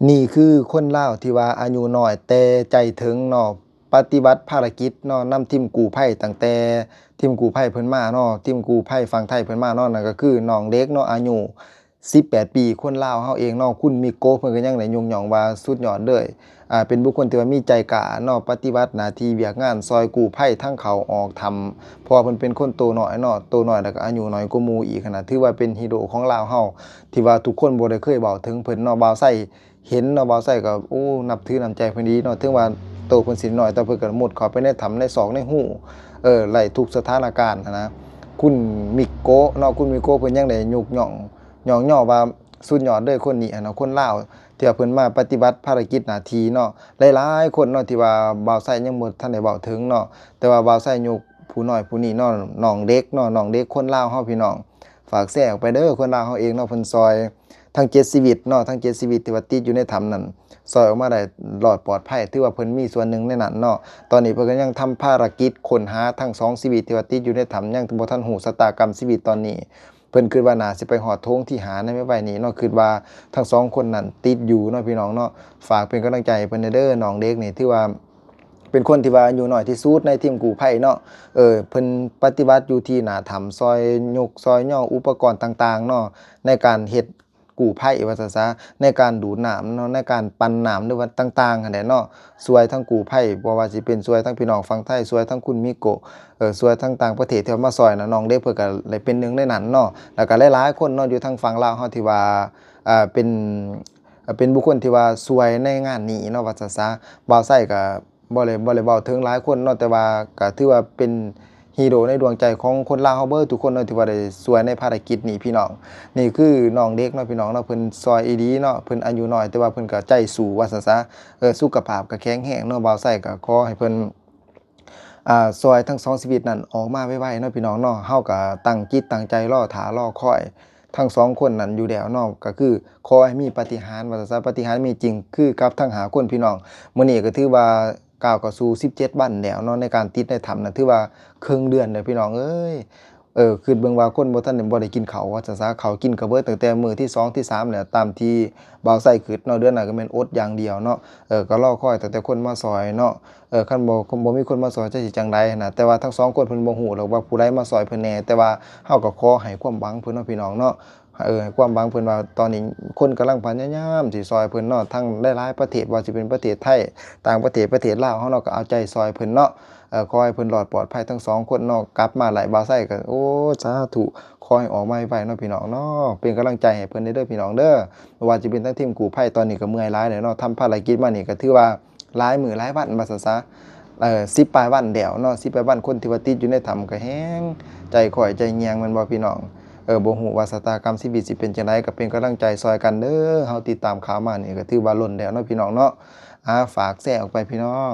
ນີ້ຄືຄົນລາວທີ່ວ່າອາຍຸນ້ອຍແຕ່ໃຈເຖິງເນາະ ປະຕິບັດພາລະກິດເນາະ ນຳທີມກູ້ໄພ ຕັ້ງແຕ່ທີມກູ້ໄພເພິ່ນມາເນາະ ທີມກູ້ໄພຝັ່ງໄທເພິ່ນມາເນາະ ນັ້ນກໍຄືນ້ອງເດັກເນາະ ອາຍຸສິບແປດປີ ຄົນລາວເຮົາເອງເນາະ ຄຸນມິໂກະ ເພິ່ນກໍຍັງໄດ້ຍົກຍ້ອງວ່າສຸດຍອດເລີຍ ອ່າ ເປັນບຸກຄົນທີ່ວ່າມີໃຈກ້າເນາະ ປະຕິບັດໜ້າທີ່ວຽກງານ ຊ່ອຍກູ້ໄພທັງເຂົ້າອອກຖ້ຳ ເພາະວ່າເພິ່ນເປັນຄົນໂຕນ້ອຍເນາະ ໂຕນ້ອຍ ແລ້ວກໍອາຍຸນ້ອຍກວ່າໝູ່ອີກຫັ້ນນະ ຖືວ່າເປັນຮີໂຣຂອງລາວເຮົາ ທີ່ວ່າທຸກຄົນບໍ່ໄດ້ເຄີຍເວົ້າເຖິງເພິ່ນເນາະ ບ່າວໄຊ ເຫັນເນາະ ບ່າວໄຊກໍ ໂອ້ ນັບຖືນ້ຳໃຈເພິ່ນດີເນາະ ເຖິງວ່າໂຕເພິ່ນຊິນ້ອຍ ແຕ່ເພິ່ນກໍມຸດເຂົ້າໄປໃນຖ້ຳໃນຊອກໃນຮູ ເອີ ໄດ້ທຸກສະຖານະການຫັ້ນນະ ຄຸນມິໂກະເນາະ ຄຸນມິໂກະເພິ່ນຍັງໄດ້ຍົກຍ້ອງຍ້ອງຍໍວ່າສຸດຍອດເລີຍຄົນນີ້ຫັ້ນເນາະ ຄົນລາວທີ່ວ່າເພິ່ນມາປະຕິບັດພາລະກິດໜ້າທີ່ເນາະ ຫຼາຍໆຄົນເນາະ ທີ່ວ່າບ່າວໄຊຍັງບໍ່ທັນໄດ້ເວົ້າເຖິງເນາະ ແຕ່ວ່າບ່າວໄຊຍົກຜູ້ນ້ອຍຜູ້ນີ້ເນາະ ນ້ອງເດັກເນາະ ນ້ອງເດັກຄົນລາວເຮົາພີ່ນ້ອງ ຝາກແຊອອກໄປເດີ ຄົນລາວເຮົາເອງເນາະ ເພິ່ນຊ່ອຍທັງເຈັດຊີວິດເນາະ ທັງເຈັດຊີວິດທີ່ວ່າຕິດຢູ່ໃນຖ້ຳນັ້ນ ຊ່ອຍອອກມາໄດ້ລອດປອດໄພ ຖືວ່າເພິ່ນມີສ່ວນໜຶ່ງໃນນັ້ນເນາະ ຕອນນີ້ເພິ່ນກໍຍັງທຳພາລະກິດຄົ້ນຫາທັງສອງຊີວິດທີ່ວ່າຕິດຢູ່ໃນຖ້ຳ ຍັງບໍ່ທັນຮູ້ຊະຕາກຳຊີວິດຕອນນີ້ ເພິ່ນຄິດວ່າໜ້າຊິໄປຮອດໂຖງທີຫ້າໃນໄວໆນີ້ເນາະ ຄິດວ່າທັງສອງຄົນນັ້ນຕິດຢູ່ເນາະ ພີ່ນ້ອງເນາະ ຝາກເປັນກຳລັງໃຈໃຫ້ເພິ່ນແດ່ເດີ ນ້ອງເດັກນີ້ຖືວ່າ ເປັນຄົນທີ່ວ່າອາຍຸນ້ອຍທີ່ສຸດໃນທີມກູ້ໄພເນາະ ເອີ ເພິ່ນປະຕິບັດຢູ່ທີ່ໜ້າຖ້ຳ ຊ່ອຍຍົກຊ່ອຍຍໍອຸປະກອນຕ່າງໆເນາະ ໃນການເຮັດກູ້ໄພວ່າຊັ້ນຊະ ໃນການດູດນ້ຳເນາະ ໃນການປັ່ນນ້ຳ ຫຼືວ່າຕ່າງໆຫັ້ນແຫຼະເນາະ ຊ່ວຍທັງກູ້ໄພ ບໍ່ວ່າຊິເປັນຊ່ວຍທັງພີ່ນ້ອງຝັ່ງໄທ ຊ່ວຍທັງຄຸນມິໂກະ ເອີ ຊ່ວຍທັງຕ່າງປະເທດທີ່ເຂົາມາຊ່ອຍນະ ນ້ອງເດັກເພິ່ນກໍໄດ້ເປັນໜຶ່ງໃນນັ້ນເນາະ ແລ້ວກໍຫຼາຍໆຄົນເນາະ ຢູ່ທາງຝັ່ງລາວເຮົາທີ່ວ່າ ອ່າ ເປັນ ເປັນບຸກຄົນທີ່ວ່າຊ່ວຍໃນງານນີ້ເນາະ ວ່າຊັ້ນຊະ ບ່າວໄຊກໍ ບໍ່ໄດ້ ບໍ່ໄດ້ເວົ້າເຖິງຫຼາຍຄົນເນາະ ແຕ່ວ່າກໍຖືວ່າເປັນຮີໂຣໃນດວງໃຈຂອງຄົນລາວເຮົາເບິດທຸກຄົນເນາະ ທີ່ວ່າໄດ້ຊ່ວຍໃນພາລະກິດນີ້ພີ່ນ້ອງ ນີ້ຄືນ້ອງເດັກເນາະ ພີ່ນ້ອງເນາະ ເພິ່ນຊ່ອຍອີ່ຫຼີເນາະ ເພິ່ນອາຍຸນ້ອຍ ແຕ່ວ່າເພິ່ນກໍໃຈສູ້ວ່າຊັ້ນຊະ ເອີ ສຸຂະພາບກໍແຂງແຮງເນາະ ບ່າວໄຊກໍຂໍໃຫ້ເພິ່ນ ອ່າ ຊ່ອຍທັງສອງຊີວິດນັ້ນອອກມາໄວໆເນາະ ພີ່ນ້ອງເນາະ ເຮົາກໍຕັ້ງຈິດຕັ້ງໃຈລໍຖ້າລໍຄອຍ ທັງສອງຄົນນັ້ນຢູ່ແລ້ວເນາະ ກໍຄືຂໍໃຫ້ມີປາຕິຫານວ່າຊັ້ນຊະ ປາຕິຫານມີຈິງຄືກັບທັງຫ້າຄົນພີ່ນ້ອງ ມື້ນີ້ກໍຖືວ່າກ້າວເຂົ້າສູ່ສິບເຈັດວັນແລ້ວເນາະ ໃນການຕິດໃນຖ້ຳນັ້ນ ຖືວ່າເຄິ່ງເດືອນແລ້ວພີ່ນ້ອງເອີຍ ເອີ ຄິດເບິ່ງວ່າຄົນບໍ່ທັນໄດ້ ບໍ່ໄດ້ກິນເຂົ້າວ່າຊັ້ນຊະ ເຂົ້າກິນກໍເບິດຕັ້ງແຕ່ມື້ທີສອງທີສາມແລ້ວ ຕາມທີ່ບ່າວໄຊຄິດເນາະ ເດືອນໜ້າກໍແມ່ນອົດຢ່າງດຽວເນາະ ເອີ ກໍລໍຄອຍຕັ້ງແຕ່ຄົນມາຊ່ອຍເນາະ ເອີ ຄັນບໍ່ ບໍ່ມີຄົນມາຊ່ອຍ ຈັກຊິຈັ່ງໃດຫັ້ນນະ ແຕ່ວ່າທັງສອງຄົນເພິ່ນບໍ່ຮູ້ດອກວ່າຜູ້ໃດມາຊ່ອຍເພິ່ນແດ່ ແຕ່ວ່າເຮົາກໍຂໍໃຫ້ຄວາມຫວັງເພິ່ນເນາະ ພີ່ນ້ອງເນາະ ເອີ ໃຫ້ຄວາມຫວັງເພິ່ນວ່າ ຕອນນີ້ຄົນກຳລັງພະຍາຍາມຊິຊ່ອຍເພິ່ນເນາະ ທັງຫຼາຍໆປະເທດ ບໍ່ວ່າຊິເປັນປະເທດໄທ ຕ່າງປະເທດ ປະເທດລາວເຮົາເນາະ ກໍເອົາໃຈຊ່ອຍເພິ່ນເນາະ ເອີ ຂໍໃຫ້ເພິ່ນລອດປອດໄພທັງສອງຄົນເນາະ ກັບມາໄດ້ ບ່າວໄຊກໍ ໂອ້ ສາທຸ ຂໍໃຫ້ອອກມາໄວໆເນາະ ພີ່ນ້ອງເນາະ ເປັນກຳລັງໃຈໃຫ້ເພິ່ນເດີ ພີ່ນ້ອງເດີ ບໍ່ວ່າຊິເປັນທັງທີມກູ້ໄພ ຕອນນີ້ກໍເມື່ອຍຫຼາຍແລ້ວເນາະ ທຳພາລະກິດມານີ້ກໍຖືວ່າ ຫຼາຍມື້ຫຼາຍວັນວ່າຊັ້ນຊະ ເອີ ສິບປາຍວັນແລ້ວເນາະ ສິບປາຍວັນ ຄົນທີ່ວ່າຕິດຢູ່ໃນຖ້ຳກໍແຮງໃຈຄ້ອຍໃຈຍ່ຽງແມ່ນບໍ່ພີ່ນ້ອງ ເອີ ບໍ່ຮູ້ວ່າຊະຕາກຳຊີວິດຊິເປັນຈັ່ງໃດ ກໍເປັນກຳລັງໃຈຊ່ອຍກັນເດີ ເຮົາຕິດຕາມຂ່າວມານີ້ກໍຖືວ່າລົ້ນແລ້ວເນາະ ພີ່ນ້ອງເນາະ ອາ ຝາກແຊອອກໄປພີ່ນ້ອງ.